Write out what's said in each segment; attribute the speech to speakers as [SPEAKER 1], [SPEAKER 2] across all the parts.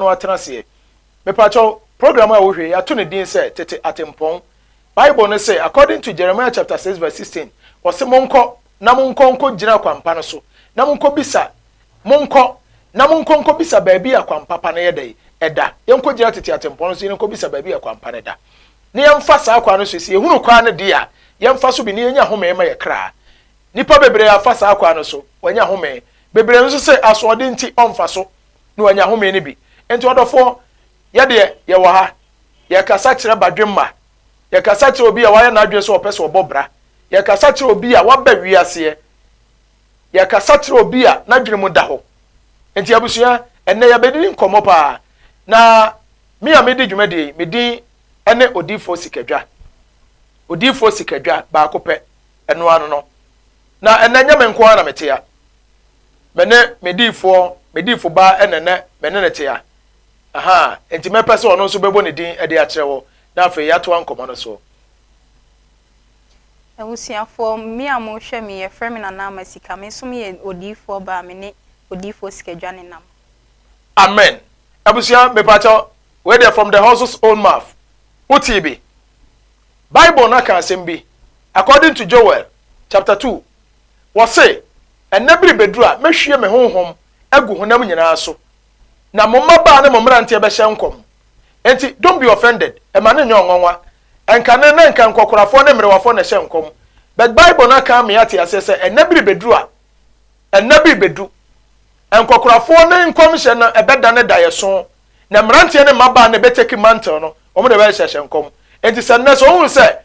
[SPEAKER 1] Watena aseɛ. Mepakyɛw, program a wohwɛ yi, yɛato ne din sɛ Tete Atempɔn. Bible no sɛ, according to Jeremiah chapter 6 verse 16, wɔse monkɔ na monkɔ nkɔ gyina kwampa no so na monkɔ bisa, monkɔ na monkɔ nkɔ bisa baabi a kwampa pa no yɛ dɛ ɛda. Yɛnkɔ gyina tete atempɔn no so, yɛnkɔ bisa baabi a kwampa no da na yɛmfa saa kwan no so. Si yɛhunu kwan no deɛ a, yɛmfa so bi na yɛnya home ma yɛ kraa. Nipa bebree afa saa kwan no so, wɔanya home. Bebree nso sɛ asoɔden nti ɔmfa so na wɔanya home no bi. Nti ɔdɔfoɔ, yɛdeɛ yɛwɔ ha, yɛkasa kyerɛ badwemma, yɛkasa kyerɛ obi a wayɛ n'adwene sɛ ɔpɛ sɛ ɔbɔ bra, yɛkasa kyerɛ obi a waba wiaseɛ, yɛkasa kyerɛ obi a n'adwene mu da hɔ. Nti abusua, ɛnnɛ yɛbɛdi nkɔmmɔ paa. Na me a medi dwumadie yi, me din ne Odiyifoɔ Sikadwa. Odiyifoɔ Sikadwa baako pɛ, ɛno ano no. Na ɛnnɛ nyɛ me nko ara na mete ha. Me ne me diifoɔ, me diifo baa ɛna nɛ me ne ne te ha. Aha, nti mɛpɛ sɛ ɔno nso bɛbɔ ne din de akyerɛ wo, na afei yɛatoa nkɔmmɔ no so.
[SPEAKER 2] Abusuafoɔ, me a mohwɛ me, yɛfrɛ me Nana Ama Sika. Me nso meyɛ odiyifoɔ baa, me ne Odiyifoɔ Sikadwa ne nam.
[SPEAKER 1] Amen. Abusua, mepakyɛw, wei deɛ from the horse's own mouth. Wotii bi? Bible no aka asɛm bi. According to Joel chapter 2, wɔse, ɛnna bere beduru a mɛhwie me honhom agu honam nyinaa so, na mo mmabaa ne mo mmeranteɛ bɛhyɛ nkɔm. Enti, don't be offended, ɛma no nyɛ ɔnwanwa. Ɛnka ne na nka nkɔkorafoɔ ne mmerewafoɔ na ɛhyɛ nkɔm. But Bible no aka ama yɛate aseɛ sɛ ɛnna bere beduru a, ɛnna bere bedu. Nkɔkorafoɔ ne nkɔmhyɛ no ɛbɛda ne daeɛso, na mmeranteɛ ne mmabaa na ɛbɛtake mantle no, wɔn na ɛbɛhyehyɛ nkɔm. Enti sɛ nnɛ sɛ wohunu sɛ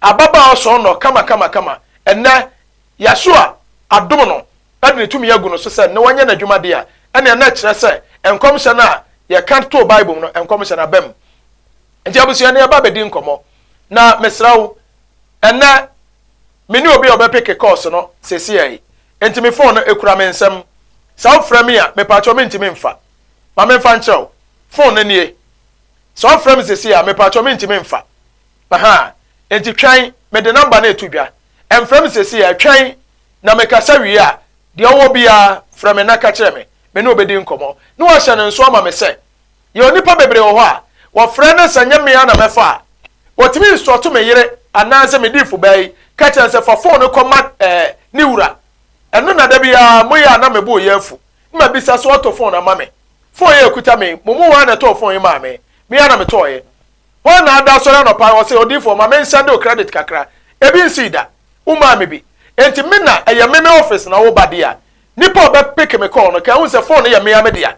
[SPEAKER 1] ababaawa sɔn nɔ kama kama kama, ɛnnɛ Yahshua adom no de ne tumi agu no so sɛ nnɛ wanyɛ n'adwuma deɛ a, ɛnneɛ na ɛkyerɛ sɛ nkɔmhyɛ no a yɛka too Bible mu no, nkɔmhyɛ no aba mu. Nti abusua no yɛba bɛdi nkɔmmɔ. Na mesrɛ wo, ɛnnɛ me ne obi a ɔbɛpeke course no seesei yi. Nti me phone no ekura me nsam. Sɛ wofrɛ me a, mepaakyɛw mentumi mfa. Ma memfa nkyerɛ wo. Phone no nie. Sɛ wofrɛ me seesei a, mepaakyɛw mentumi mfa. Aha. Nti twɛn, mede number no eto dwa. Ɛmfrɛ me seesei a, twɛn na mekasa wie a, deɛ ɔwɔ biara, frɛ me na ka kyerɛ me. Me ne wo bɛdi nkɔmmɔ. Na wahyɛ no nso ama me sɛ, yɛwɔ nnipa bebree wɔ hɔ a, wɔfrɛ no sɛ nyɛ me ara na mɛfa a, wɔtumi instruct me yere anaasɛ me diifo baa yi ka kyerɛ no sɛ fa phone no kɔma eh, ne wura. Ɛno na da biara moyɛ a na me bo yɛ afu. Na mabisa sɛ watɔ phone ama me. Phone yi a ɛkuta me yi, mo mu hwan na ɛtɔɔ phone yi maa me? Me ara na metɔeɛ. Hwan na ada asɔre anɔpa yi ɔse, odiifoɔ ma mensɛnde wo credit kakra. Ebi nsii da. Womaa me bi. Enti me na ɛyɛ me me office na woba deɛ a, nipa a ɔbɛpeke me call no, ka ehu sɛ phone no yɛ me ara me dea.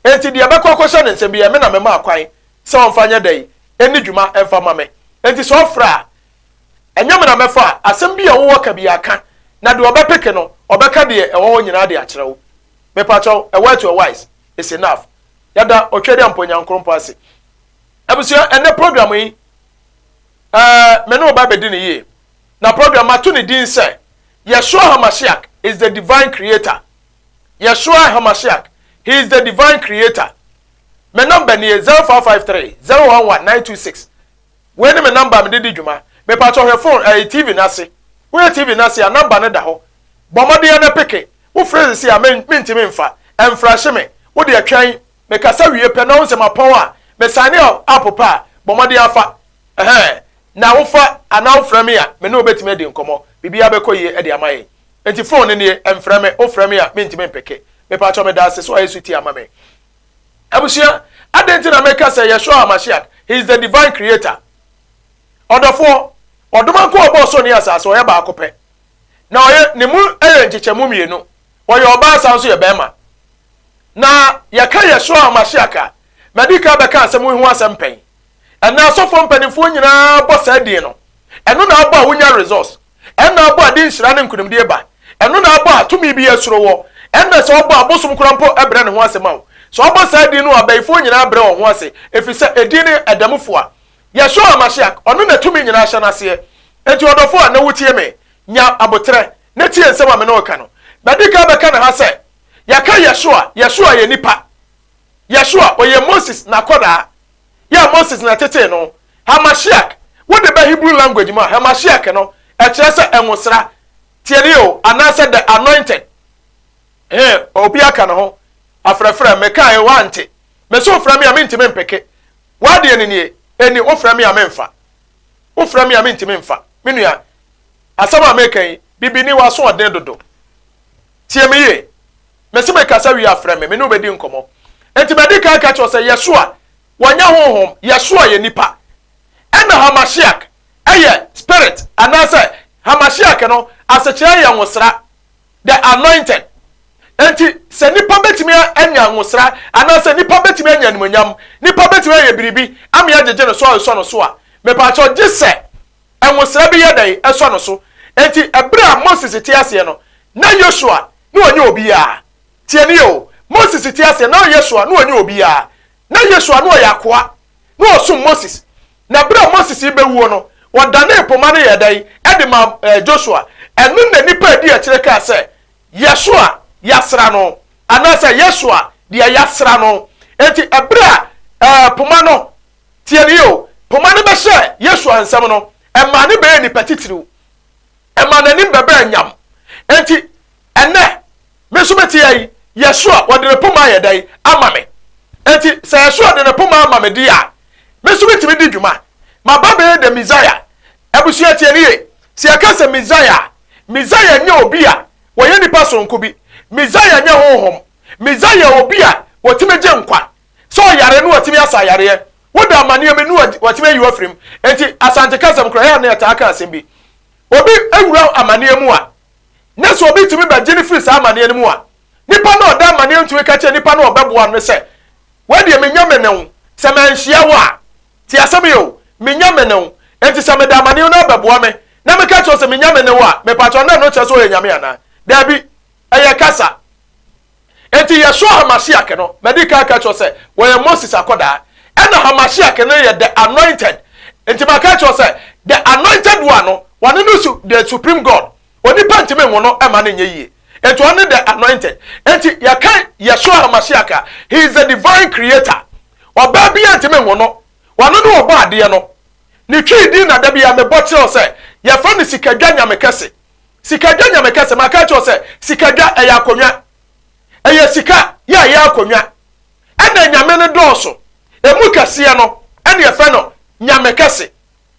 [SPEAKER 1] Enti deɛ ɛbɛkɔ akɔhyɛ ne nsam biara, me na memaa kwan sɛ ɔmfa nyɛ dɛn, ɛnni dwuma mfa mma me. Enti sɛ ɔfrɛ a, ɛnyɛ me na mɛfa a, asɛm bi a wowɔ ka biara ka, na deɛ ɔbɛpeke no, ɔbɛka deɛ ɛwɔ hɔ nyinaa de akyerɛ wo. Mepakyɛw, a word to a wise is enough. Yɛda Otwedeampo Nyankoropɔn ase. Abusua, ɛnnɛ program yi, ɛɛ, me ne wo ba bɛdi no yie. Na program mato ne din sɛ Yeshua HaMashiach is the divine creator. Yeshua HaMashiach, he is the divine creator. Me number nie 0553 011 926. Wei ne me number a mede di dwuma. Mepatɔ hwɛ phone ɛyɛ TV n'ase. Woyɛ TV n'ase a, number no da hɔ. Bɔ mmɔden na peke. Wofrɛ sisi a mentumi mfa. Ɛmfrahye me. Wo deɛ twɛn. Mekasa wie pɛ na wo nsɛm apɔn a, me sign up pɛ a, bɔ mmɔden afa. Ɛhɛn. Na wofa anaa wofrɛ me a, me ne wo bɛtumi adi nkɔmmɔ. Biribiara bɛkɔ yie de ama yɛn. Enti phone no nie, ɛmfrɛ me. Wofrɛ me a, mentumi mpeke. Mepaakyɛw meda ase sɛ woayɛ sotie ama me. Abusua, adɛn nti na meka sɛ Yeshua HaMashiach, he is the divine creator? Ɔdɔfoɔ, ɔdomankɔ a ɔbɔɔ soro ne asase, ɔyɛ baako pɛ. Na ɔyɛ, ne mu yɛ nkyekyɛmu mmienu. Ɔyɛ ɔbaa san nso yɛ bɛrima. Na yɛka Yeshua HaMashiach a, madi kan bɛka asɛm yi ho asɛm pɛn. Ɛnnɛ asɔfoɔ mpanimfoɔ nyinaa bɔ saa din no. Ɛno na abɔ a wonya results. Ɛno na abɔ a de nhyira ne nkonimdie ba. Ɛno na abɔ a tumi bi asuro wɔ. Ɛnna sɛ ɔbɔ a bosom koraa mpo brɛ ne ho ase ma wo. Sɛ ɔbɔ saa din no a, abayifoɔ nyinaa brɛ wɔn ho ase, ɛfiri sɛ edin no ɛda mu fua. Yeshua HaMashiach, ɔno na tumi nyinaa hyɛ n'aseɛ. Enti ɔdɔfoɔ a na wotie me, nya aboterɛ na tie nsɛm a me ne wo reka no. Madi kan bɛka no ha sɛ, yɛka Yeshua, Yeshua yɛ nipa. Yeshua, ɔyɛ Moses n'akɔdaa. Yɛ a Moses na ɛtetee no. HaMashiach, wode ba Hebrew language mu a, HaMashiach no, ɛkyerɛ sɛ ɛngosra. Tie nie o, anaasɛ the anointed. He, obi aka ne ho afrɛfrɛ, mekae, woante. Mese wofrɛ me a mentumi mpeke. W'adeɛ no nie, ɛni wofrɛ me a memfa. Wofrɛ me a mentumi mfa. Me nua, asɛm a meka yi, bibini w'aso ɔden dodo. Tie me yie. Mese mekasa wie a frɛ me, me ne wo bɛdi nkɔmmɔ. Enti madi kan aka kyerɛ wo sɛ Yɛsoa, wɔnyɛ honhom, Yɛsoa yɛ nipa. Ɛna Hamashiach yɛ spirit anaasɛ Hamashiach no asekyerɛ yɛ nwosra, the anointed. Enti sɛ nipa bɛtumi anya nwosra anaasɛ nipa bɛtumi anya animuonyam, nipa bɛtumi ayɛ biribi ama yɛagyegye no so asɔ no so a, mepaakyɛw gye sɛ nwosra bi yɛ dɛn ɛsɔ no so. Enti ɛberɛ a Moses te aseɛ no, na Yosua na ɔnyɛ obiara. Tie nie o, Moses te aseɛ na Yosua na ɔnyɛ obiara. Na Yosua na ɔyɛ akoa, na ɔsom Moses. Na berɛ a Moses rebɛwuo no, wɔdanee poma no yɛɛ dɛn? Ɛde maa eh, Joshua. Ɛno na nnipa a ɛdi akyire kaa sɛ, Yɛsoa yɛasra no, anaasɛ Yɛsoa deɛ yɛasra no. Enti ɛberɛ a eh, poma no, tie nie o, poma no bɛhyɛɛ Yosua nsam no, ɛmaa no bɛyɛɛ nipa titiriw. Ɛmaa n'anim bɛbɛɛ nyam. Enti ɛnnɛ, Me nso mete ha yi, Yɛsoa, wɔde ne poma ayɛ dɛn ama me? Enti sɛ Yɛsoa de ne poma ama me deɛ a, me nso metumi di dwuma. Maba bɛyɛ the Messiah. Abusua tie no yie. Sɛ yɛka sɛ Messiah a, Messiah nyɛ obi a wɔyɛ nipa soronko bi. Messiah nyɛ honhom. Messiah yɛ obi a wɔtumi gye nkwa. Sɛ ɔyare no watumi asa yareɛ. Woda amaneɛ mu no watumi ayi wo afiri mu. Enti Asante kasam koraa ɛyɛ a na yɛtaa ka asɛm bi. Obi awura amaneɛ mu a, na sɛ obi tumi bɛgye no firi saa amaneɛ no mu a, nipa no a ɔda amaneɛ no tumi ka kyerɛ nipa no a ɔbɛboa no sɛ, Wei deɛ menya me ne wo, sɛ manhyia wo a, tie asɛm yi o, menya me ne wo, enti sɛ meda amaneɛ no abɛboa me, na meka kyerɛ wo sɛ menya me ne wo a, mepakyɛw na ɛno kyerɛ sɛ ɔyɛ Nyame anaa? Daabi, ɛyɛ kasa. Enti Yeshua HaMashiach no, madi kan aka kyerɛ wo sɛ, wɔyɛ Moses akɔdaa. Ɛna HaMashiach no yɛ the anointed. Enti maka akyerɛ wo sɛ, the anointed one no, wɔne no su, the supreme God. Onipa ntumi nwo no mma no nyɛ yie. Enti ɔno ne the anointed. Enti yɛka Yeshua HaMashiach a, he is the divine creator. Ɔbaa biara ntumi nwo no. Ɔno ne ɔbɔ adeɛ no. Ne Twi din na da biara mebɔ kyerɛ wo sɛ, yɛfrɛ no Sikadwa Nyame Kɛse. Sikadwa Nyame kɛse, maka akyerɛ wo sɛ sikadwa ɛyɛ akonnwa. Ɛyɛ sika yɛ a ɛyɛ akonnwa. Ɛna Nyame no dɔɔso. Emu kɛseɛ no ɛna yɛfrɛ no Nyame kɛse.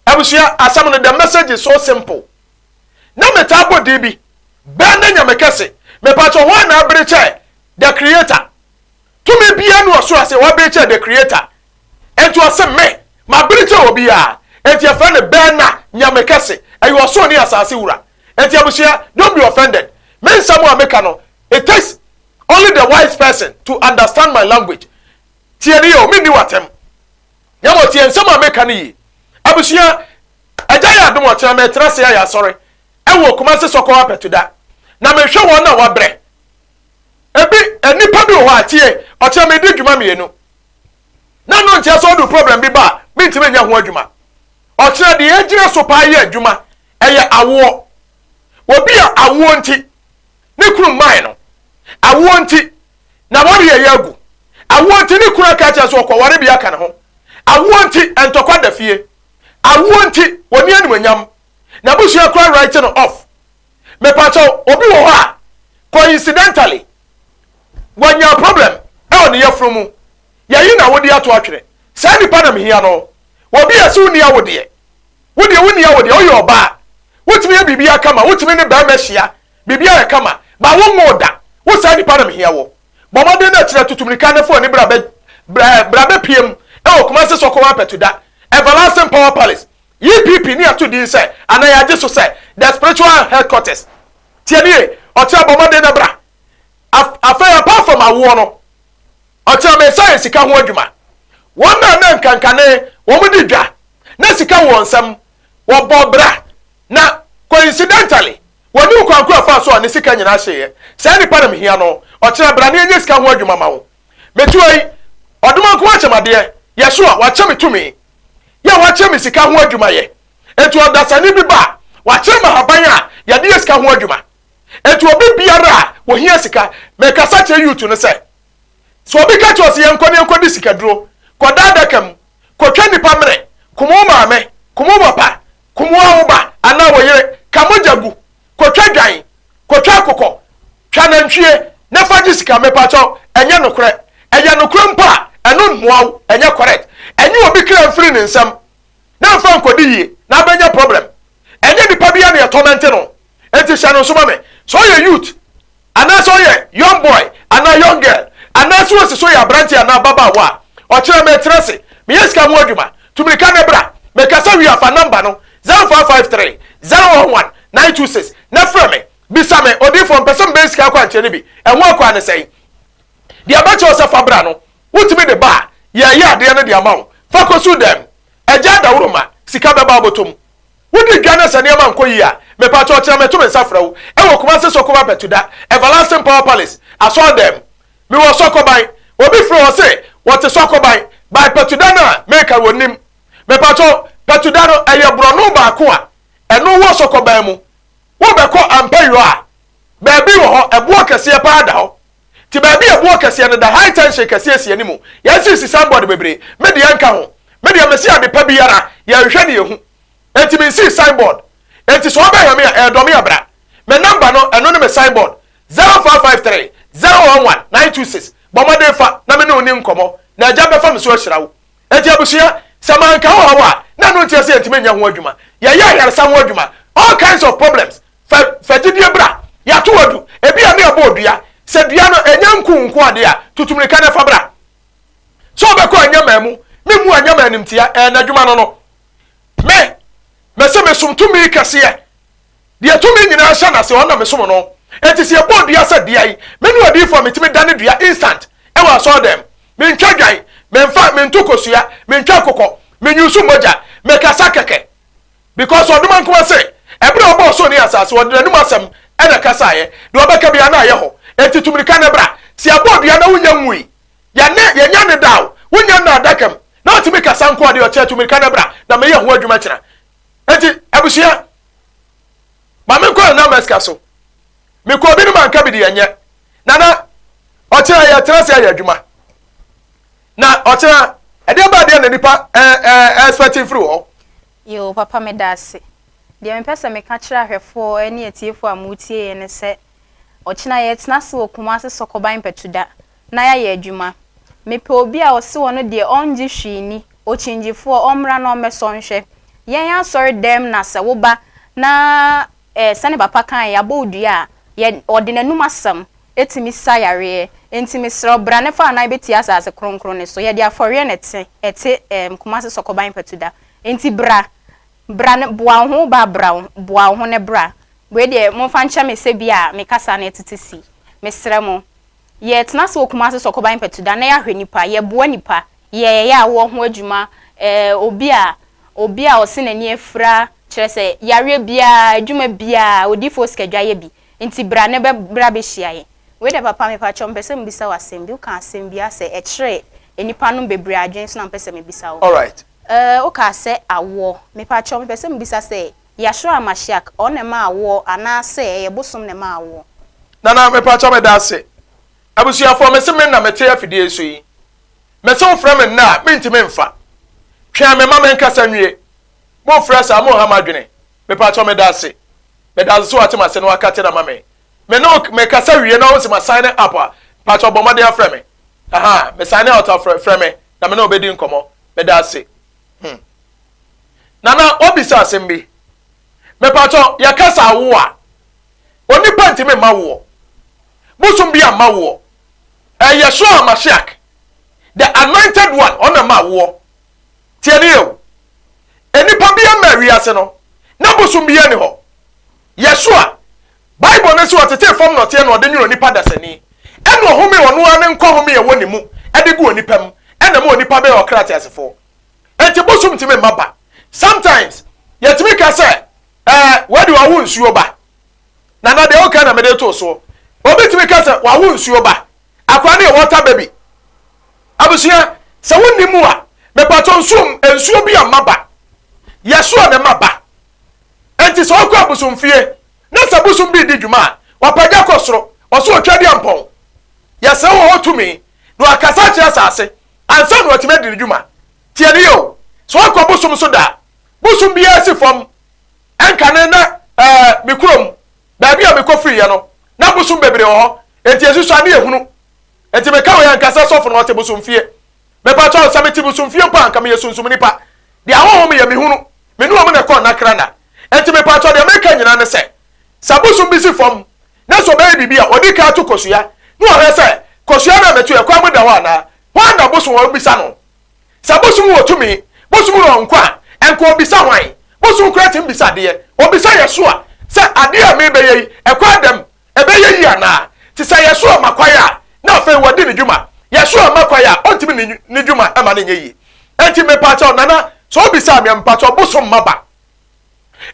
[SPEAKER 1] Abusua, asɛm no the message is so simple. Na metaa bɔ din bi, bɛn ne Nyame kɛse? Mepakyɛ hwan na abere kyɛɛ the creator? Tumi biara ni ɔsoro ase wabere kyɛɛ the creator. Enti ɔse me, mabere kyɛn obiara. Enti yɛfrɛ no Bɛɛna, Nyame kɛse. Ɛyɛ ɔsoro ne asaase wura. Enti abusua, don't be offended. Me nsɛm a meka no, it takes only the wise person to understand my language. Tie no yie o, menni w'atɛm. Na mmom tie nsɛm a meka no yie. Abusua, Agya yɛ adom ɔkyena meretena ase ayɛ asɔre ɛwɔ Kumasi Sɔkɔɔ Apɛtuda. Na mehwɛ wɔn a wɔabrɛ. Ebi, nnipa bi wɔ hɔ a, tie, ɔkyena meredi dwuma mmienu. Na no nkyerɛ sɛ ɔdu problem bi ba a mentumi nyɛ ho adwuma. Ɔkyerɛ deɛ yɛgyina so paa yɛ adwuma ɛyɛ awoɔ. Obi a awoɔ nti ne kunu mmae no, awoɔ nti na wareɛ yɛ agu, awoɔ nti ne kunu aka akyerɛ sɛ ɔkɔware bi aka ne ho, awoɔ nti ntɔkwa da fie, awoɔ nti wɔnni animuonyam, n'abusua koraa write no off. Mepakyɛw, obi wɔ hɔ a coincidentally wanya problem ɛwɔ ne yafunu mu, yɛyi na wode ato atwene. Saa nipa na mehia no. Obi a ɛsɛ wonni awodeɛ, wo deɛ wonni awodeɛ, woyɛ ɔbaa, wotumi yɛ biribiara kama, wotumi ne barima hyia, biribiara yɛ kama, ba wonwoo da, wo saa nipa na mehia wo. Bɔ mmɔden na kyerɛ tutu mirika ne fa w'ani bra bɛ bra bra bɛpie mu ɛwɔ Kumasi Sɔkɔwa Apɛtuda, Everlasting Power Palace. EPP ne ato din sɛ anaa yɛagye so sɛ The Spiritual Headquarters. Tie nie, ɔkyerɛ bɔ mmɔden na bra. Afei apart from awoɔ no, ɔkyerɛ me nsa yɛ sika ho adwuma. Wɔn a na nkankane wɔn di dwa na sika wɔ wɔn nsam, wɔbɔ bra na coincidentally wɔnim kwan ko a ɛfaa so a ne sika nyinaa hyeeɛ. Saa nipa na mehia no. Ɔkyerɛ bra na yɛnyɛ sika ho adwuma ma wo. Metua yi, Ɔdomankoma akyɛ me adeɛ, yɛ so a, wakyɛ me tumi. Yɛ a wakyerɛ me sika ho adwuma yɛ. Enti ɔdasani bi ba a, wakyerɛ me ahaban a yɛde yɛ sika ho adwuma. Enti obi biara a ohia sika, mekasa kyerɛ youth no sɛ, sɛ obi ka kyerɛ wo sɛ yɛnkɔ na yɛnkɔdi sikaduro, kɔda adaka mu, kɔtwa nnipa mene, kum wo maame, kum wo papa, kum wo ara wo ba anaa wo yere, ka mogya gu, kɔtwa dwan, kɔtwa akokɔ, twa nantwie na fa gye sika, mepakyɛw, ɛnyɛ nokorɛ. Ɛyɛ nokorɛ mpo a, Ɛno mmoa wo, ɛnyɛ correct. Ɛnye obi kra mfiri ne nsam na mfa nkɔdi yie na abɛnya problem. Ɛnyɛ nipa biara na yɛtɔmɛnte no. Enti hyɛ no nso ma me. Sɛ ɔyɛ youth anaasɛ ɔyɛ young boy anaa young girl anaasɛ osi so yɛ aberanteɛ anaa ababaawa a, ɔkyerɛ me tena ase. Meyɛ sika ho adwuma. Tu mirika na bra. Mekasa wie a, fa number no, 0553 011 926, na frɛ me. Bisa me, Odiyifoɔ, mepɛ sɛ mebɛyɛ sika akwankyerɛ no bi. Ɛho akwan ne sɛn? Deɛ ɛbɛkyerɛ wo sɛ fa bra no, wotumi de ba a, yɛreyɛ adeɛ no de ama wo. Fa kɔsu dɛm. Agya adaworoma, sika bɛba wo bɔtɔ mu. Wodi dwa na sɛ nneɛma nkɔ yie a, mepakyɛw kyerɛ meto me nsa frɛ wo wɔ Kumasi Sokoba Pɛtuda, Everlasting Power Palace, Asɔrdan mu. Mewɔ Sɔkɔban. Obi frɛ ɔse wɔte Sɔkɔban, by Pɛtuda no a meka no wɔnnim. Mepakyɛw, Pɛtuda no ɛyɛ borɔno baako a ɛno wɔ Sɔkɔban mu. Wobɛkɔ Ampayɔ a, baabi wɔ hɔ, ɛboɔ kɛseɛ paa da hɔ. Nti baabi a ɛboɔ kɛseɛ no da, high tension kɛseɛ si anim. Yɛasisi signboard bebree. Me deɛ nka ho. Me deɛ mese ade pa biara, yɛhwehwɛ na yɛhu. Enti mensii signboard. Enti sɛ wobɛhwɛ me a, ɛɛdɔ me a bra. Me number no, ɛno ne me signboard. 0553 011 926. Bɔ mmɔden fa na me ne wo nni nkɔmmɔ, na Agya bɛfa me so ahyira wo. Enti abusua, sɛ manka wo haw a, na ɛno nkyerɛ sɛ yɛntumi nyɛ ho adwuma. Yɛyɛ ayaresa ho adwuma. All kinds of problems. Fa fa gyidie bra. Yɛato adu. Ebia ne ɛbɔ odua. Sɛ dua no, ɛnya nku nko adeɛ a, tutu mmirika na fa bra. Sɛ wobɛkɔ anyamaa mu, memmu anyamaa animtia, ɛyɛ n'adwuma no no. Me, mese mesom tumi kɛseɛ. Deɛ tumi nyinaa hyɛ n'ase, ɔno na mesom no. Enti sɛ yɛbɔ dua sɛ dua yi, me ne odiyifoɔ a metumi dane dua instant wɔ asɔredan mu. Mentwa dwan, memfa, mento kosua, mentwa nkokɔ, menyusu mogya, mekasa kɛkɛ. Because ɔdoma nkoa se, ɛberɛ a ɔbɔɔ ɔsoro ne asase, ɔde n'anum asɛm na ɛkasaeɛ, deɛ ɔbɛka biara na ayɛ hɔ. Enti tu mirika na bra. Sɛ yɛbɔ dua na wonnya nwui, yɛne, yɛnya ne da o, wonnya nna adaka mu, na wotumi kasa nko a deɛ ɔkyerɛ tu mirika na bra, na meyɛ ho adwuma kyena. Enti, abusua, ma menkɔ Nana Amaska so. Mekɔ obi no manka bi deɛ ɛnyɛ. Nana, ɔkyena yɛtena ase ayɛ adwuma. Na ɔkyena, ɛdeɛ ba deɛ na nipa ɛɛ ɛɛ expect mfiri wɔ hɔ.
[SPEAKER 2] Yoo papa medaase. Deɛ mepɛ sɛ meka kyerɛ ahwɛfoɔ ne atiefoɔ a moretie yɛn ne sɛ, ɔkyena yɛretena ase wɔ Kumasi Sɔkɔban Mpatuda na yɛayɛ adwuma. Mepɛ obi a ɔse ɔno deɛ ɔngye hwee nni, okyingyefoɔ, ɔmmra na ɔmmɛsɔ nhwɛ. Yɛn asɔre dɛm na sɛ woba na eh, sɛne papa kaeɛ, yɛabɔ wo dua a, yɛ, ɔde n'anum asɛm tumi sa yareɛ. Enti mesrɛ wo, bra na fa wo nan bɛtia asase kronkron no so. Yɛde afɔreɛ na ɛte, ɛte eh, Kumasi Sɔkɔban Mpatuda. Enti bra, bra na boa wo ho, woba a bra wo, boa wo ho na bra. Wei deɛ momfa nkyɛ me sɛ bi a me kasa no atete si. Mesrɛ mo. Yɛtena ase wɔ Kumasi Sɔkɔban Mpatuda na yɛahwɛ nnipa, yɛboa nnipa, yɛyɛ awoɔ ho adwuma, eh, obi a, obi a ɔse n'ani afira, kyerɛ sɛ yareɛ biara, adwuma biara, odiyifoɔ Sikadwa yɛ bi. Nti bra na bɛ, bra bɛhyia yɛn. Wei deɛ papa mepakyɛw mepɛ sɛ mebisa wo asɛm bi, wokaa asɛm bi asɛ ɛkyeree nnipa nom bebree adwene so na mepɛ sɛ mebisa wo.
[SPEAKER 1] Alright.
[SPEAKER 2] Eh, wokaa sɛ awoɔ, mepakyɛw mepɛ sɛ mebisa sɛ Yahshua Mashiach ɔno na ɛma awoɔ anaa sɛ ɛyɛ bosom na ɛma awoɔ?
[SPEAKER 1] Nana mepakyɛw meda ase. Abusuafoɔ mese me na mete afidie yi so yi, mese wo frɛ me nnɛ a mentumi mfa. Twɛn me ma menkasa nwie. Mo frɛ saa mo nha m'adwene. Mepakyɛw meda ase. Meda ase sɛ wate m'ase na wakate no ama me. Me ne wo mekasa wie na wo se ma sign up a, mpakyɛw bɔ mmɔden afrɛ me. Ahaa, me sign out a frɛ frɛ me na me ne wo bɛdi nkɔmmɔ. Meda ase. Hmm. Nana, wabisa asɛm bi. Mepakyɛw, yɛka sɛ awo a, onipa ntumi mma woɔ. Bosom bi amma woɔ. Ɛyɛ Yeshua Mashiach, the anointed one, ɔno na ɛma woɔ. Tie ne yɛ o. Nnipa bi ama wiase no, na bosom bi ani hɔ. Yeshua, Bible no se ɔtetee fam nɔteɛ na ɔde nwono onipa dasani. Ɛna ɔhome ɔno ara ne nkwa home a ɛwɔ ne mu de gu onipa mu, ɛna ɛma onipa bɛyɛ ɔkra teasefoɔ. Enti bosom ntumi mma ba. Sometimes, yɛtumi ka sɛ, ɛɛ, wei de wawo nsuo ba. Nana, deɛ woka na mede too soɔ. Obi tumi ka sɛ wawo nsuo ba. Akwadaa no yɛ water baby. Abusua, sɛ wonni mu a, mepatɔ nsuo nsuo bi amma ba. Yɛsoa na ɛma ba. Enti sɛ ɔkɔ abosomfie na sɛ bosom bi redi dwuma a, wapagya kɔ soro, ɔso otwa di ampɔn. Yɛsrɛ wɔ hɔ tumi na wakasa akyerɛ asase ansa na watumi adi ne dwuma. Tie ne yɛ o, sɛ wakɔ bosom so da a, bosom biara si fam. Ɛnkane na ɛɛ me kurom, baabi a mekɔ firiiɛ no, na bosom bebree wɔ hɔ. Enti yɛsusua ne yɛhunu. Enti meka wei a, nka sɛ sɔfo no ɔte bosomfie. Mepakyɛw, sɛ mete bosomfie mpo a, anka meyɛ sunsum nipa. Deɛ ahonhom yɛ, mehunu. Me ne wɔn na ɛkɔ nna kra nna. Enti mepakyɛw, deɛ mereka nyinaa ne sɛ, sɛ bosom bi si fam na sɛ ɔbɛyɛ biribi a, ɔdi kan to kosua na ɔhwɛ sɛ kosua no a metoeɛ, kwan mu da hɔ anaa. Hwan na bosom a ɔbisa no? Sɛ bosom wɔ tumi, bosom wɔ nkwa a, ɛnka ɔbisa hwan? Bosom koraa tumi bisa adeɛ. Ɔbisa Yɛsoa sɛ, Adeɛ a merebɛyɛ yi, ɛkwan da mu? Ɛbɛyɛ yie anaa? Te sɛ Yɛsoa ma kwan a, na afei wadi ne dwuma. Yɛsoa mma kwan a, ɔntumi nni ne dwuma ma no nyɛ yie. Enti mepaakyɛw, Nana, sɛ wobisaa me a, mepaakyɛw, bosom mma ba.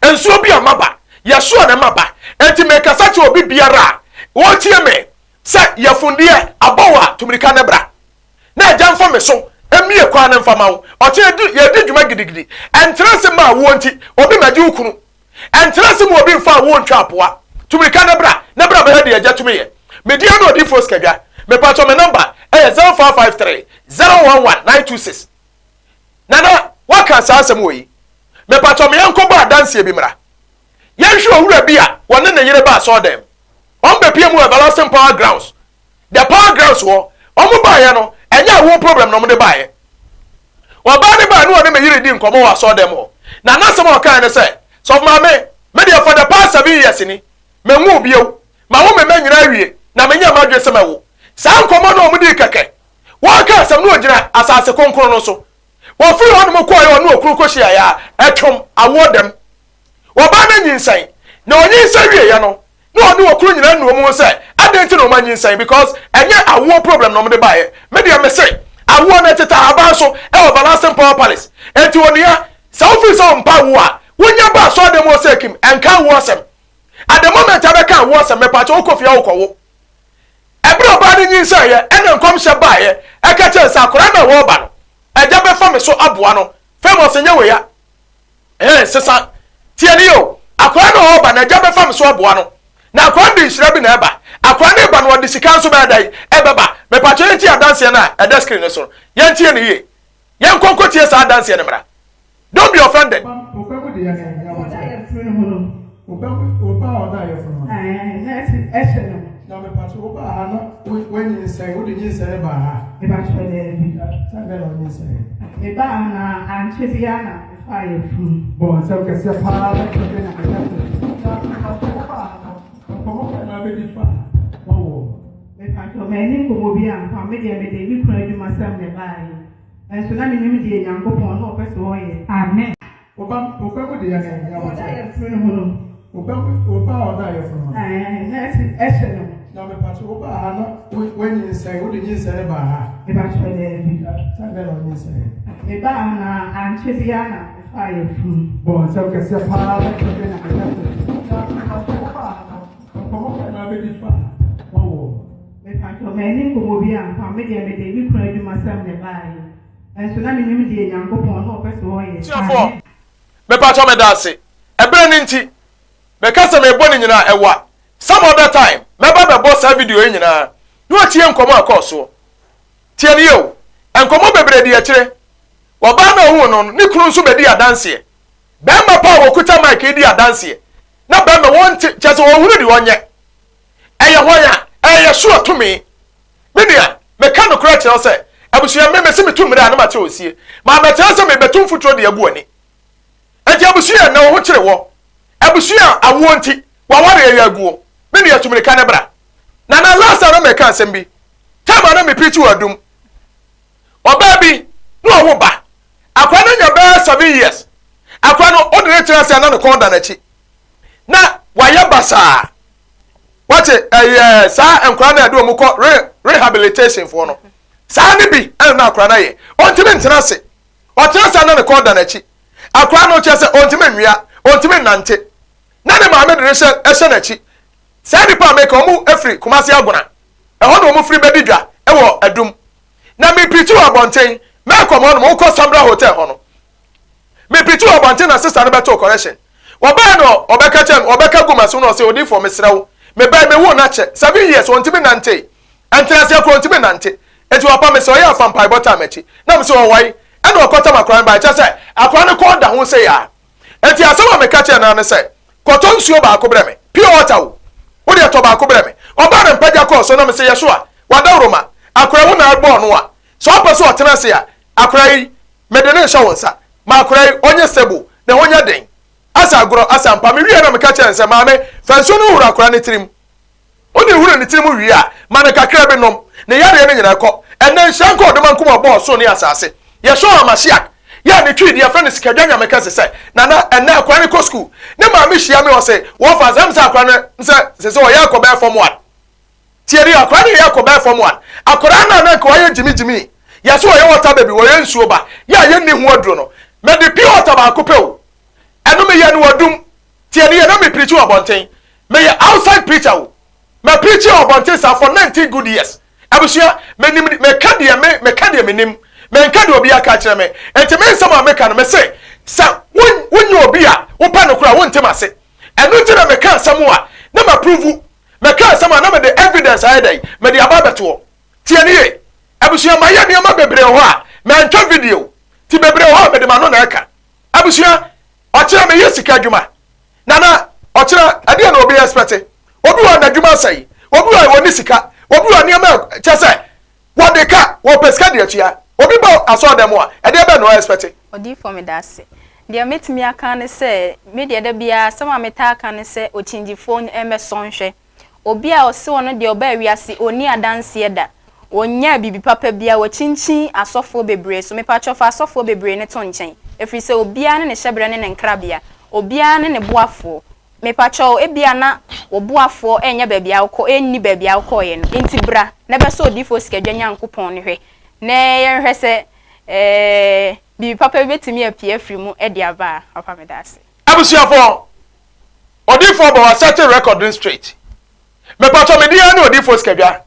[SPEAKER 1] Nsuo bi a maba, Yɛsoa na ɛma ba. Enti mekasa kyerɛ obi biara a ɔretie me sɛ, yafundeɛ abɔ wo a, tu mirika na bra. Na agya mfa me so mmue kwan no mfa ma wo. Ɔkyena yɛredi dwuma gidigidi. Ɛntena ase mma awoɔ nti obi mmɛgye wo kunu. Ɛntena ase ma obi mfa awoɔ ntwa apoa. Tu mirika na bra, na bra bɛhwɛ deɛ agya tumi yɛ. Me din ne Odiyifoɔ Sikadwa. Mepakyɛw me nɔmba yɛ 0553 011 926. Nana, woaka saa asɛm wɔ yi. Mepakyɛw me yɛnkɔbɔ adanseɛ bi mmra. Yɛnhwɛ owura bi a wɔne ne yere ba asɔɔdɛm. Wɔn bɛpie mu wɔ Everlasting Power Grounds. The Power Grounds hɔ. Wɔn baeɛ no, ɛnyɛ awoɔ problem na wɔn de baeɛ. Ɔbaa no baeɛ no ɔne me yere di nkɔmmɔ wɔ asɔɔdɛm hɔ. Na n'asɛm a ɔkaeɛ ne sɛ, Sɔfo maame, me deɛ for the past 7 years ni, menwoo bio. Mawo me mma nyinaa awie, na menyɛɛ m'adwene sɛ mɛwo. Saa nkɔmmɔ no a wɔdii kɛkɛ. Wɔreka asɛm no ɔgyina asase kronkron no so. Wɔfiri hɔnom kɔeɛ ɔne okunu kɔhyiaeɛ a, ɛtwom awoɔ dam. Ɔbaa no anyinsɛn, na ɔnyinsɛn wieeɛ no, na ɔne okunu nyinaa nu wɔn ho sɛ adɛn nti na wɔn anyinsɛn because ɛnyɛ awoɔ problem na wɔn de baeɛ. Me deɛ mese awoɔ no ɛtete ahaban so ɛwɔ Everlasting Power Palace. Enti onua, sɛ wofiri sɛ wompɛ awoɔ a, wonya ba asɔredan mu hɔ sɛ Kim, ɛnka awoɔ asɛm. At the moment a bɛka awoɔ asɛm, mepakyɛ wokɔ fie a wokɔwo. Ɛberɛ a ɔbaa no nyinsɛneeɛ ɛna nkɔmhyɛ baeɛ ɛka kyerɛ no sɛ akwadaa no a wɔreba no, agya bɛfa me so aboa no. Famous nyɛ wei a. Ɛɛ sesa. Tie no yie o. Akwadaa no a ɔreba no, agya bɛfa me so aboa no. Na akwadaa no de nhyira bi na ɛba. Akwadaa no reba no, ɔde sika nso bɛyɛ dɛn? Ɛbɛba. Mepakyɛ yɛntie adanseɛ no a ɛda screen no so no. Yɛntie no yie. Yɛnkɔ nkɔtie saa adanseɛ no mmra. Don't be offended.
[SPEAKER 3] Ɔba mu deɛ no ɛnyɛ wo
[SPEAKER 4] Ɔda yɛfunu no ho no.
[SPEAKER 3] Ɔba mu ɔba a ɔda yɛfunu ho.
[SPEAKER 4] Ɛɛ na ɛte ɛhyɛ no.
[SPEAKER 3] Na mepatro wo baa ha na wanyinsɛn wode nyinsɛn baa ha.
[SPEAKER 4] Mepatro daabi.
[SPEAKER 3] Sɛ bɛn na ɔnyinsɛn.
[SPEAKER 4] Mebaa ha na ankyɛ biara na mefaa yɛfunu.
[SPEAKER 3] Bɔ nsɛm kɛseɛ paa na kɛkɛ na kɛkɛ na mepatro wo baa ha no nkɔmmɔ bɛn na abɛdi fa wawoɔ.
[SPEAKER 4] Mepatro manni nkɔmmɔ bi amfa me deɛ mede me kunu adwumasɛm na ɛbaeɛ. Nanso na menim deɛ Nyankopɔn na ɔpɛ sɛ ɔyɛ. Amen.
[SPEAKER 3] Ɔba ɔba mu deɛ no ɛnyɛ wo
[SPEAKER 4] Ɔda yɛfunu no ho no.
[SPEAKER 3] Ɔba mu ɔba a ɔda yɛfunu ho.
[SPEAKER 4] Ɛɛ na ɛte ɛhyɛ no.
[SPEAKER 3] Na mepatro wo baa ha na wanyinsɛn wode nyinsɛn baa ha.
[SPEAKER 4] Mepatro daabi.
[SPEAKER 3] Sɛ bɛn na ɔnyinsɛn.
[SPEAKER 4] Mebaa ha na ankyɛ biara na mefaa yɛfunu.
[SPEAKER 3] Bɔ nsɛm kɛseɛ paa na kɛkɛ na kɛkɛ na mepatro wo baa ha no nkɔmmɔ bɛn na abɛdi fa wawoɔ.
[SPEAKER 4] Mepatro manni nkɔmmɔ bi amfa me deɛ mede me kunu adwumasɛm na ɛbaeɛ. Nanso na menim deɛ Nyankopɔn na ɔpɛ sɛ ɔyɛ.
[SPEAKER 1] Asuafoɔ, mepakyɛw meda ase. Ɛberɛ no nti, meka sɛ merebɔ ne nyinaa a, ɛwa. Some other time, mɛba abɛbɔ saa video yi nyinaa na watie nkɔmmɔ a ɛkɔɔ soɔ. Tie no yie o. Nkɔmmɔ bebree di akyire. Ɔbaa no a ɔhuu no no, ne kunu nso bɛdii adanseɛ. Barima pa a ɔkuta mic redi adanseɛ, na barima wɔnte, kyerɛ sɛ ɔnhunu deɛ ɔnyɛ. Ɛyɛ hwan a? Ɛyɛ Yɛsua tumi. Me nua, meka nokorɛ kyerɛ wo sɛ, abusua, me mese metu mmerɛ a na mate osie. Mammɛtena sɛ merebɛtu mfuturo de agu w'ani. Enti abusua a nnɛ wo ho kyere wɔ, abusua a awoɔ nti w'awareɛ yɛ aguo, me nua tu mirika na bra. Nana, last time na mereka asɛm bi, time a na me preach wɔ Adum, ɔbaa bi na ɔwo ba, akwadaa no anya bɛyɛ 7 years, akwadaa no wode no tena ase a na ne kɔn da n'akyi, na wayɛ basaa. Wate ɛyɛ saa nkwadaa no a yɛde wɔn kɔ re rehabilitation foɔ no saa ne bi ɛna na akwadaa no ayɛ ɔntumi ntena ase ɔtena ase na ne kɔn da n'akyi akwadaa no kyerɛ sɛ ɔntumi nwia ɔntumi nnante na ne maame de ne hyɛ ɛhyɛ n'akyi saa nipa a meka wɔn afiri Kumasi Agona ɛhɔ na wɔn firi bɛdi dwa ɛwɔ Adum na mepirikyi wɔ abɔnten mɛkɔ mɔ no mo kɔ Sambra Hotel hɔ no. Mepirikyi wɔ abɔnten na sista no bɛtoo correction. Wɔbae no ɔbɛka kyerɛ me, ɔbɛka gu m'asom na ɔse, Odiyifoɔ mesrɛ wo, mebae mewoo no akyɛ, 7 years ɔntumi nnantee, ntenaseɛ koraa ɔntumi nnante, enti wapa me sɛ ɔyɛ afa mpaebɔ taa m'akyi. Na mese ɔwae, ɛna ɔkɔtam akwadaa no bae, kyerɛ sɛ akwadaa no kɔn da ho sei ara. Enti asɛm a meka kyerɛɛ no ara ne sɛ, kɔtɔ nsuo baako brɛ me, pure water o, wo deɛ tɔ baako brɛ me. Ɔbaa na mpagya kɔɔ so na mese, Yɛsoa, w'adaworoma, akwadaa wo na ɛbɔɔ no a. Sɛ ɔpɛ sɛ ɔtena ase a, akora yi, mede no rehyɛ wo nsa. Ma akora yi, ɔnyɛ stable, ne ho nyɛ den. Asa agorɔ, asa ampa. Mewiee na meka kyerɛɛ no sɛ, Maame, fa nsuo no hohoro akora no tirim. Wode horo ne tirim wie a, ma no kakra bi nom. Ne yareɛ no nyinaa kɔ. Ɛnnɛ, nhyira nka Ɔdomankoma a ɔbɔɔ ɔsoro ne asase. Yɛsɔɔ Amasiak, yɛ a ne Twi deɛ yɛfrɛ no Sikadwa Nyame kɛse sɛ, Nana, ɛnnɛ akora no kɔ sukuu. Ne maame hyia me, ɔse, Wɔfa, sɛ ɛm sɛ akora no sɛ sese ɔyɛ akɔ bɛyɛ form one. Tie deɛ, akora no yɛ akɔ bɛyɛ form one. Akwadaa no a na nka wayɛ gyimigyimi, yɛse ɔyɛ water baby, ɔyɛ nsuo ba, yɛ a yɛnni ho aduro no, mede pure water baako pɛ o, ɛno meyɛ no adum. Tie deɛ, na me preachi wɔ abɔnten. Meyɛ outside preacher o. Ma preachi wɔ abɔnten saa for 19 good years. Abusua, menim, meka deɛ me, meka deɛ menim. Menka deɛ obi aka akyerɛ me. Enti me nsɛm a meka no, mese, sɛ wo, wonyɛ obi a wopɛ no koraa a, wonte m'ase. Ɛno nti na meka asɛm a, na ma prove. Meka asɛm a, na mede evidence ayɛ dɛn? Mede aba abɛtoɔ. Tie no yie. Abusua, mayɛ nneɛma bebree wɔ hɔ a, mantwa video. Nti bebree wɔ hɔ a, mede m'ano na ɛka. Abusua, ɔkyena meyɛ sika adwuma. Nana, ɔkyena ɛdeɛ na obi expect? Obi wɔ n'adwuma asɛe, obi wɔ ɔnni sika, obi wɔ nneɛma kyɛ sɛ wɔde ka, wɔpɛ sika de atua. Obi ba asɔɔdan mu a, ɛdeɛ bɛn na ɔ expect?
[SPEAKER 2] Odiyifoɔ medase. Deɛ mɛtumi aka ne sɛ, me deɛ da biara asɛm a metaa ka ne sɛ okyingyifoɔ mmɛsɔ nhwɛ. Obi a ɔse ɔno deɛ ɔbaa wiase ɔnni adanseɛ da, ɔnyaa biribi papa biara, wakyinkyin asɔfoɔ bebree so, mepakyɛw fa asɔfoɔ bebree no to nkyɛn, ɛfiri sɛ obiara ne ne hyɛberɛ ne ne nkrabea, obiara ne ne boafoɔ, mepakyɛw ebia na wo boafoɔ nyɛ baabi a wokɔ, ɛnni baabi a wokɔeɛ no, enti bra na bɛsɔ odiyifoɔ Sikadwa Nyankopɔn no hwɛ na yɛnhwɛ sɛ ɛɛ biribi papa bi bɛtumi apue afiri mu de aba a, papa medaase.
[SPEAKER 1] Abusuafoɔ, Odiyifoɔ bɔ wa settle record no straight. Mepatwɔ me din ara ne Odiyifoɔ Sikadwa.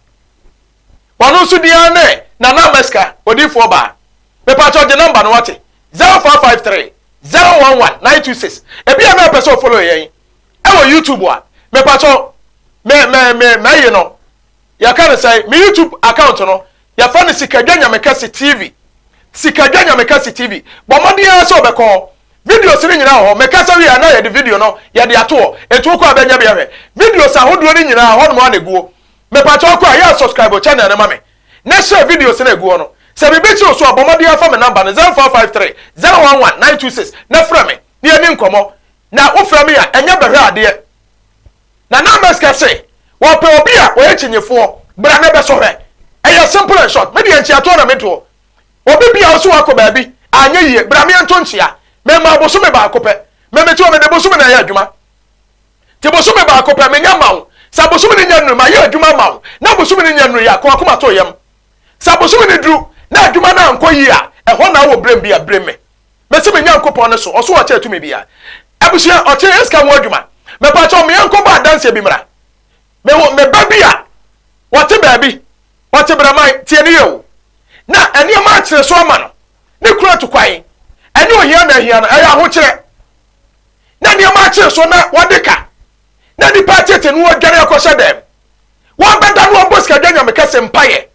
[SPEAKER 1] Ɔno nso din ara ne Nana Amaska Odiyifoɔ baa. Mepatwɔ gye number no wate. 0553 011 926. Ebi a na ɔpɛ sɛ ɔfollow yɛn ɛwɔ YouTube a, mepatwɔ me me me mɛyi no. Yɛka no sɛn? Me YouTube account no, yɛfrɛ no Sikadwa Nyamekɛse TV. Sikadwa Nyamekɛse TV. Bɔ mmɔden ara sɛ wobɛkɔ hɔ. Videos no nyinaa wɔ hɔ. Mekasa wie a na yɛde video no yɛde ato hɔ. Enti wokɔ a bɛnya bi ahwɛ. Videos ahodoɔ no nyinaa hɔnom ara na ɛguo. Mepakyɛ wokɔ a yɛ a subscribe channel no ma me na share videos no a ɛgu hɔ no. Sɛ biribi kye wo so a bɔ mmɔden ara fa me number no 0553 011 926 na frɛ me na yɛnni nkɔmmɔ. Na wofrɛ me a ɛnyɛ bɛhwɛ adeɛ. Nana Amaska se wɔpɛ obi a ɔyɛ kyinyefoɔ bra na bɛsɔ hwɛ. Ɛyɛ simple and short. Me deɛ nkyeatoɔ na metoɔ. Obi bia ɔse wakɔ baabi anyɛ yie bra me yɛnto nkyea. Memaa bosome baako pɛ. Me mete hɔ mede bosome na ɛyɛ adwuma. Nti bosome baako pɛ menya ma wo. Sɛ bosome no nya nnuru mayɛ adwuma ama wo na bosome no nya nnuru yɛ a ka wakoma to yam. Sɛ bosome no duru na adwuma no ankɔ yie a ɛhɔ na wowɔ brem bi a brem me. Mese me Nyankopɔn no so ɔso ɔkyɛ tumi bia. Abusua ɔkyɛ yɛ sika ho adwuma. Mepakyɛw me yɛnkɔ bɔ adanseɛ bi mmra. Mewɔ me ba bi a ɔte baabi ɔte braman tie ne yie o. Na nneɛma akyere so ama no. Ne kunu atu kwan. Ɛnyɛ ohia na ahia no, ɛyɛ ahokyerɛ. Na nneɛma akyere so na wɔde ka. Na nnipa atete no wɔdwane akɔhyɛ dɛm. Wɔbɛda no wɔbɔ sikadwa nyame kɛse mpaeɛ.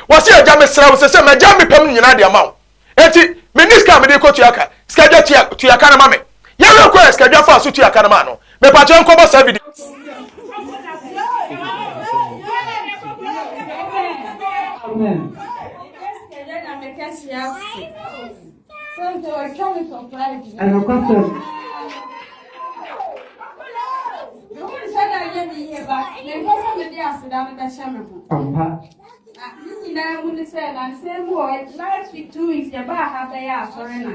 [SPEAKER 1] Wɔse agya mesrɛ wo sɛ sɛ magya me pam nyinaa de ama wo. Enti menni sika a mede rekɔtua ka. Sikadwa tua tua ka no ma me. Yɛwerɛ kɔɛ sikadwa faa so tua ka no maa no. Mepakyɛ nkɔbɔ saa video.
[SPEAKER 5] Amen.
[SPEAKER 3] Ɛnokwasɛm. Ampa.
[SPEAKER 5] Ne nyinaa mu ne sɛ nansa mu hɔ last week 2 weeks yɛbaa ha bɛyɛ asɔre na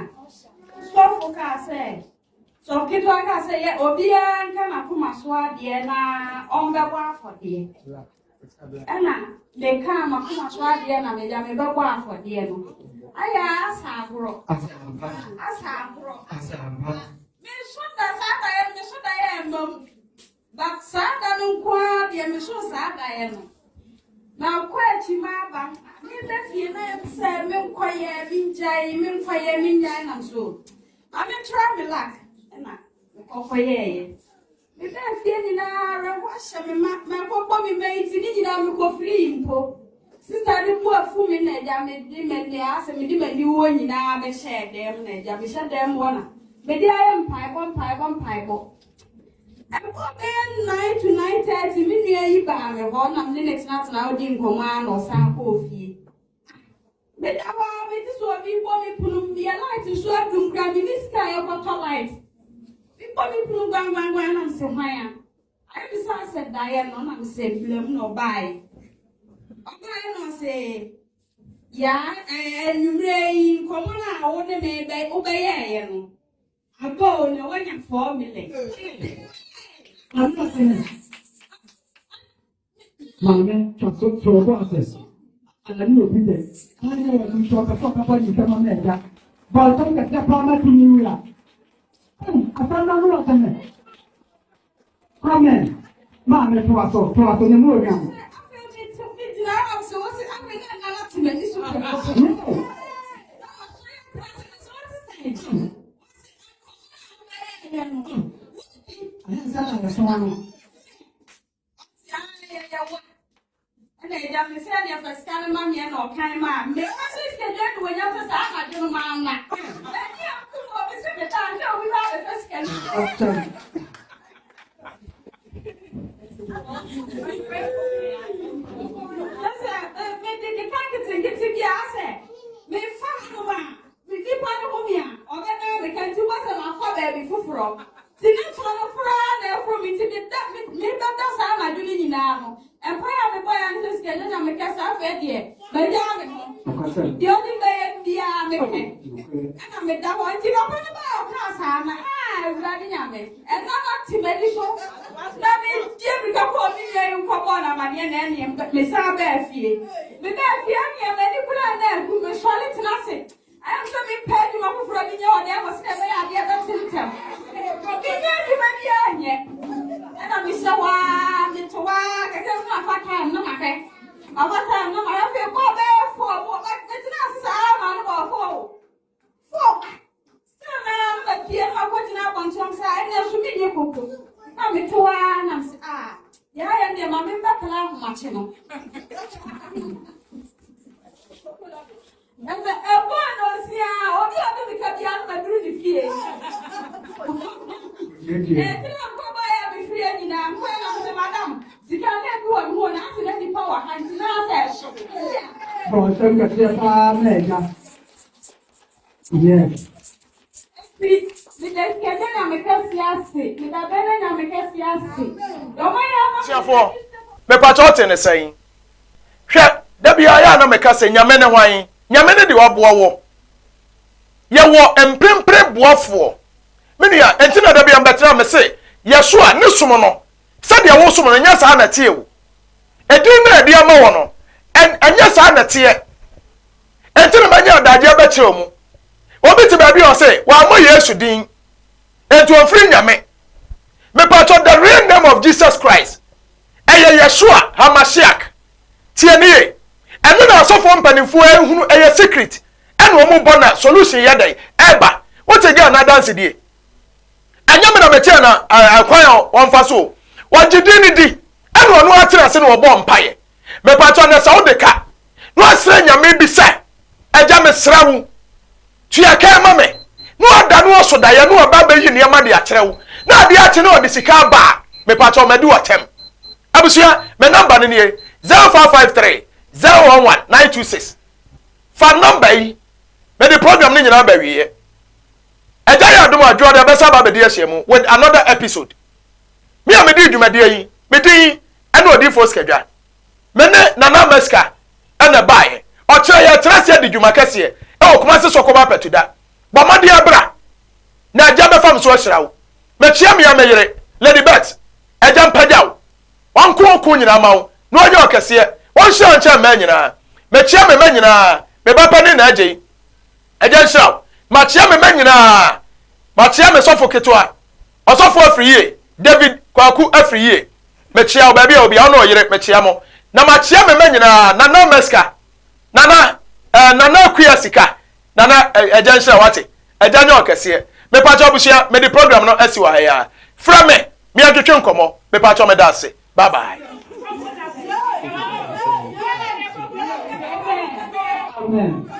[SPEAKER 5] sɔfo kaa sɛ sɔfo ketewa kaa sɛ yɛ obiara nka n'akoma so adeɛ na ɔmbɛbɔ afɔdeɛ ɛna mekaa m'akoma so adeɛ na megya mebɛbɔ afɔdeɛ no ayɛ asa agorɔ asa agorɔ meso da saa daeɛ no meso daeɛ ɛmma mu But saa da no nko ara deɛ mesoo saa daeɛ no. Makɔ akyi maba, meba fie na yɛ sɛ menkɔyɛ, mengyae, menkɔyɛ, mengyae nam so. Ma mentra me luck ɛna mekɔkɔyɛɛyɛ. Mebaa fie nyinaa awerɛhoɔ ahyɛ me ma, makɔbɔ me mma yi ti ne nyinaa mekɔfirii mpo. Sista no bu afu me na agya mede m'ani asɛ mede m'aniwuo nyinaa bɛhyɛɛ dɛm na agya mehyɛ dɛm hɔ na mede ayɛ mpaebɔ mpaebɔ mpaebɔ. Ɛbɔɔ bɛyɛ 9 to 9:30, me nua yi baa me hɔ na me ne no tenatena hɔ di nkɔmmɔ ara na ɔsan kɔɔ fie. Meda hɔ ara mete sɛ obi rebɔ me pono mu, meyɛ light nso adum koraa, menni sika a yɛkɔtɔ light. Mebɔ me pono gwanguanguan na mesɛ hwan a? Ayɛ me sɛ asɛ daeɛ no na mesɛ bla mu na ɔbaeɛ. Ɔbaeɛ na ɔse yaa anwummerɛ yi nkɔmmɔ no a wo ne me wobɛyɛɛyɛ no aba o na woanya 4 million.
[SPEAKER 3] Maame, twa so to wo bo ase. Ana ne obi dɛ, ana ne wɔ nso ɔpɛ sɛ ɔbɛbɔ ne nsam ama agya. Bɔ nsɛm kɛseɛ paa ma tumi wura. Asɛm no ano ɔsɛm. Amen. Maame toa so, toa so, ne mu onyam. Ɛyɛ sɛ na yɛsoma no.
[SPEAKER 5] Ɛna agya me sɛ deɛ fa sika no ma meɛ na ɔkan maa me ɔsɛ sika dwa ne wɔnya sɛ saa anadwo no maa na ɛne ako wɔ me sɛ meda nhwɛ obi ba abɛfa sika no. Sɛ mede keka nketenkete bi a sɛ mefa hanom a nipa no ho me a ɔbɛdan me ka nti wɔ sɛ mafa baabi foforɔ. Nti ne kyɛ no koraa na ɛforo me nti meda me mebɛda saa anadwo no nyinaa no mpaeɛ a mebɔeɛ ara ne sɛ sika nyɛ nyame kɛse afei deɛ magyaa me ho deɛ ɔde bɛyɛ biara mepɛ ɛna meda hɔ nti papa no baa ɔkaa saa na aa awurade nyame ɛna no ate m'ani so na medie mirika kɔɔ me nua yi nkɔbɔɔ no amaneɛ na ɛneɛ mesan baa fie mebaa fie ɛneɛ m'ani koraa na agu mesɔre tena ase Ɛyɛ me sɛ mempɛ adwuma foforɔ bi nyɛ wɔ dan mu sɛdeɛ ɛbɛyɛ adeɛ bɛte ntɛm. Menyɛ adwuma biara nyɛ. Ɛna mehyɛ hɔ ara, mete hɔ ara kɛkɛ no mafa time na mahwɛ. Mafa time na mahwɛ afei bɔɔ bɛyɛ fɔɔ mu. Metena ase saa ma no bɔɔ fɔɔ. Fɔɔ. Sɛ na na mapie na makɔgyina abɔnten sɛ ɛnɛ so menyɛ koko. Na mete hɔ ara na mesɛ ah deɛ ayɛ deɛ ma membɛtena ahomakye no. Ɛsɛ ɛbɔɔ no nsia a obi a ɔde me ka biara no maduru ne fie. Ɛti na nkɔbɔ yɛ mefiri yɛ nyinaa nkɔyɛ na mesɛ madam sika na ebi wɔ me ho na ase na nipa wɔ ha nti na asɛ ɛhyew.
[SPEAKER 3] Bɔ nsɛm kɛseɛ paa na agya. Yes.
[SPEAKER 5] Eti meda sikɛdɛ nyame kɛseɛ ase meda bɛrɛ nyame kɛseɛ ase dɔmɔ yɛ ama.
[SPEAKER 1] Suafoɔ, mepakyɛ wote ne sɛn? Hwɛ, da biara yɛ a na meka sɛ Nyame ne hwan? Nyame ne deɛ ɔboa wɔ. Yɛwɔ mprempren boafoɔ. Me nua, enti na da biara mbɛtena mese, yɛso a, ne som no, sɛdeɛ wosom no, nyɛ saa na ɛteɛ o. Edin no a ɛde ama wɔ no, ɛnyɛ saa na ɛteɛ. Enti na manya adagyeɛ bɛkyerɛ mu. Obi te baabi a ɔse, wammɔ Yesu din, enti ɔmfiri Nyame. Mepatɔ, the real name of Jesus Christ, ɛyɛ Yeshua HaMashiach. Tie nie, ɛno na asɔfoɔ mpanimfoɔ ɛhunu, ɛyɛ secret, ɛna wɔn bɔ na solution yɛ dɛn, ɛba. Wote girl no adansedie? Ɛnyɛ me na mekyerɛ no ɛkwan a wɔmfa so o. Wɔgye din no di, ɛna ɔno ara tena ase na ɔbɔ mpaeɛ. Mepatɔ na sɛ wode ka na wasrɛ Nyame bi sɛ, Agya mesrɛ wo, tua ka ma me, na wada no ɔso daeɛ na waba abɛyi nneɛma de akyerɛ wo, na adeɛ akye na ɔde sika aba a, mepatɔ madi w'atɛm. Abusua, me nɔmba no nie, 0553 011 926. Fa nɔmba yi, mede program no nyinaa ba awieɛ. Agya yɛ adom a, Dwoɔda bɛsa aba abɛdi ahyiamu with another episode. Me a medi dwumadie yi, me din ɛne Odiyifoɔ Sikadwa. Me ne Nana Amaska ɛna ɛbaeɛ. Ɔkyerɛ yɛ tena ase adi dwuma kɛseɛ ɛwɔ Kumasi Sɔkɔba Apɛtuda. Bɔ mmɔden ara bra na Agya bɛfa me so ahyira wo. Mekyea me ara me yere, Lady Beth. Agya mpagya wo. Ɔnko wo ko nyinaa ma wo na ɔnyɛ wo kɛseɛ. Ɔnhyira wo nkyɛn mmaa nyinaa. Mekyea me mma nyinaa, me ba panin na Agyei. Agya nhyira wo. Makyea me mma nyinaa. Makyea me sɔfo ketewa, Ɔsɔfo Afriyie, David Kwaku Afriyie. Mekyea wo baabi a obi a wo ne ɔyere mekyea mo. Na makyea me mma nyinaa, Nana Meska, Nana eh, Nana Akua Sika, Nana eh, Agya nhyira wate. Agya nyɛ ɔkɛseɛ. Mepakyɛ abusua, mede program no asi wɔ ha yi ara. Frɛ me, me yɛntwetwe nkɔmmɔ. Mepakyɛ meda ase. Bye bye.
[SPEAKER 3] Amen.